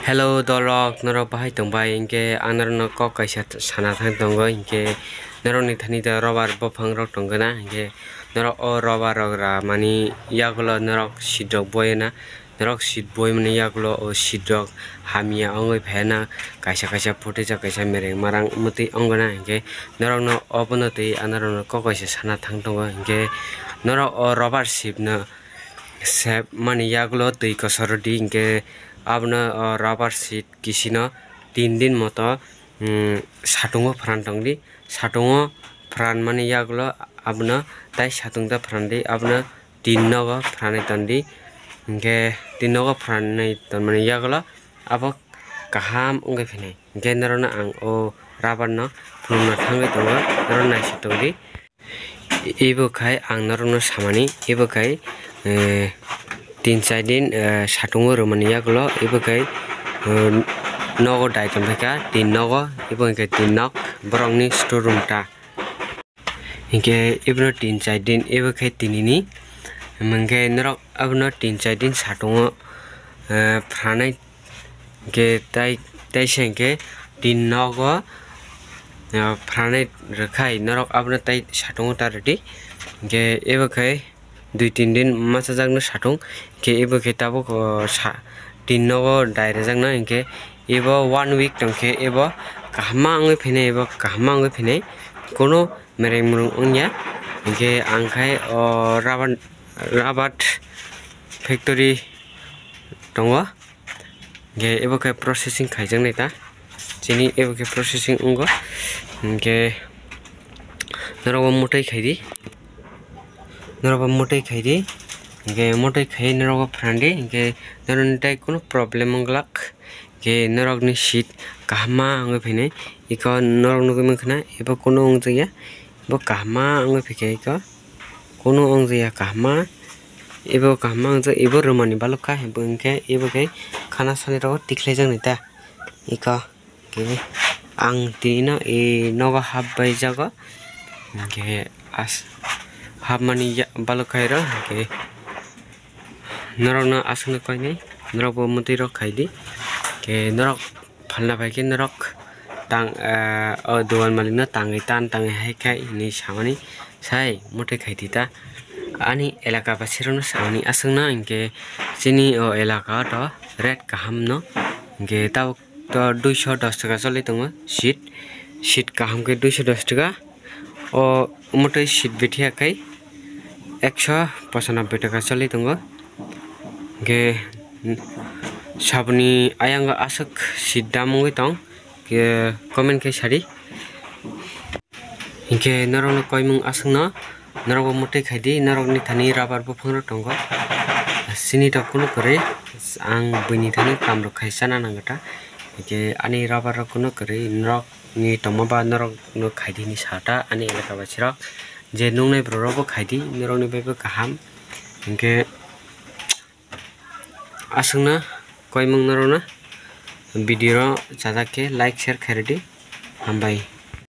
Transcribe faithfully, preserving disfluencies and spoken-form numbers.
Hello dolrok, norok bahai tongbai? Hinkhe ang norokno kok kaisa sana thang tongo, hinkhe norokni thani da rubber bophangrok tongkha na, hinkhe norok o rubber rok ramani yagulo norok seat rok boyana, norok seat boimani yagulo o seat rok hamya wngwi phaina, kaisa kaisa phuteijak, kaisa mereng marang mwtwi wngkha na, hinkhe norokno obono twi ang norokno kok kaisa sana thang tongo, hinkhe norok o rubber seat no sep mani yagulo twi kosoro di, hinkhe abono o rubber seat kisino tin din moto, mm, satungo pran tongdi. Satungo pran mani yagulo abono tai satung ta pran di, abono tin nogo pranwi tondi. Hinkhe tin nogo pranwi tonmani yagulo abo kaham wngwi phinai. Hinkhe norokno ang o rubber no phunukna thangwi tongo, norok naisik tongdi. Ibo khai ang norokno samani, ibo khai, eh, tin char din, eh, satungo rwmani yagulo, ibo khai, eh, nogo dai tongphaikha, tin nogo, ibo hinkhe tin nok, borokni store room ta. Hinkhe ibono tin char din, ibo khai tinini, hinkhe norok abono tin char din satungo, eh, pranai Hinkhe tai, taisa hinkhe tin nogo, ah, pranai rwkhai norok abono tai satungo ta rwdi. Hinkhe ebo khe dui tin din machajakno satung. Hinkhe ebo khe tabuk, oh, sa-, tin nogo dai rwjakno hinkhe ebo one week tongkhe ebo kaham ma wngwi phinai, ebo kaham ma wngwi phinai, kono mereng mrung wngya. Hinkhe ang khai o rubber, rubber factory tongo. Hinkhe ebo khe processing khaijaknai ta, chini ebo khe processing wngo. Hinkhe norok bo mwtai khaidi, norok bo mwtai khaidi, hinkhe mwtai khaiwi norok bo phrandi, hinkhe norokni tai kunu problem wng glak. Hinkhe norokni seat kaham ma wngwi phinai, eko norok nugwi mankha na, ebo kunu wngjakya, bo kaham ma wngwi phikha eko. Kunu wngjakya kaham ma. Ebo kaham ma wngjak, ebo rwmani balok kha, hinkhe ebo khe khana sani rogo tikhlaijaknai ta. Eko khe ang tini no e nogo hapbai jago. Hinkhe as-, hapmani ya-, balok khairo, hinkhe norokno aswkno koinai, norok bo mwtwi rok khaidi. Hinkhe norok phalna bai khe norok tang, ah, o dogan malik no tangwi tan tangwi hai khai hinwi samani sai mwtai khaidi ta. Ani elaka basirokno samani aswkno hinkhe chini o elaka o to rate kaham no hinkhe tabuk to duiso dos taka choli tongo seat, seat kaham khe duiso dos taka. O mwtai seat bithi ya khai ekso pochanobbai taka choli tongo. Hinkhe saboni ayang aswk seat dam wngwi tong, khe comment khe sadi. Hinkhe norokno koimung aswkno norok bo mwtai khaidi, norokni thani rubber bophangrok tongo. Chini rok kunu kwrwi, ang buini thani kamrok khai chana nangkha ta. Hinkhe ani rubber rok kunu kwrwi, norokni tongma ba norokno khaidi hinwi sa ta ani elaka basirok. Je nungnai borok rok bo khaidi, norokni bagwi kaham. Hinkhe aswkno koimung norokno video rok chajak khe like, share khairwdi. Hambai.